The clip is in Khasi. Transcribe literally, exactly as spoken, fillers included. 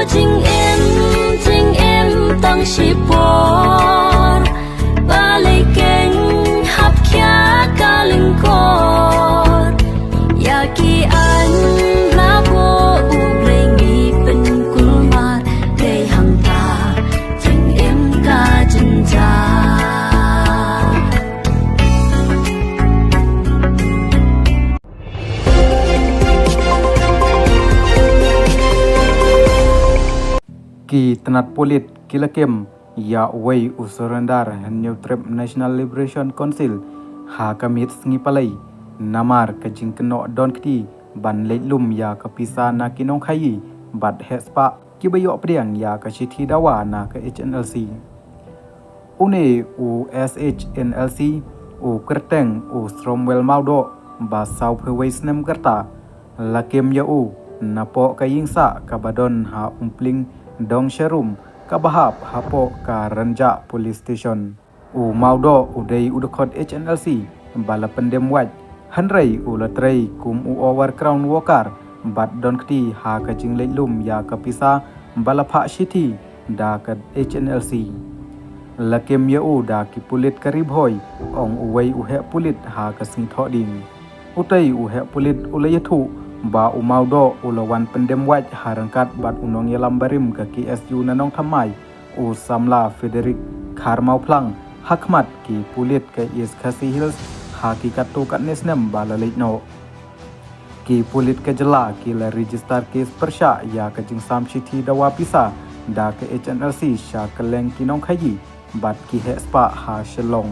Jingim, jingim tang shipor, ba lei keng hap khia ka lyngkor. Ïa ki aiñ la buh U Blei ngi pynkulmar, dei hangta jingim ka jynjar. Ki tnat pulit ki la kem ïa uwei u surrender Hynñiewtrep National Liberation Council ha ka miet sngi Palei, namar ka jingkynnoh don kti ban leit lum ïa ka pisa na ki nongkhaïi bad heh spah kiba ïoh pdiang ïa ka shithi dawa na ka H N L C. Une u S H N L C, u kyrteng u Sromwel Mawdoh, ba sawphew wei snem ka rta, la kem ïa u napoh ka ïing sah kaba don ha Umpling Dongsharum, kaba hap hapoh ka Rynjah Police Station. U Mawdoh u dei u dkhot H N L C ba la pyndem wait, hynrei u la trei kum u overground worker bad don kti ha ka jingleit lum ïa ka pisa ba la phah shithi da ka H N L C. La kem ïa u da ki pulit ka Ri Bhoi, ong uwei u heh pulit ha ka sngi Thohdieng. Utei u heh pulit u la ïathuh ba u Mawdoh u la wan pyndem wait ha ryngkat bad u nongïalam barim ka K S U na Nongthymmai, u samla Frederick Kharmawphlang, ha khmat ki pulit ka East Khasi Hills ha ki katto katne snem ba la leit noh. Ki pulit ka jylla ki la register case pyrshah ïa ka jingsam shithi dawa pisa da ka H N L C sha kylleng ki nongkhaïi bad ki heh spah ha Shillong.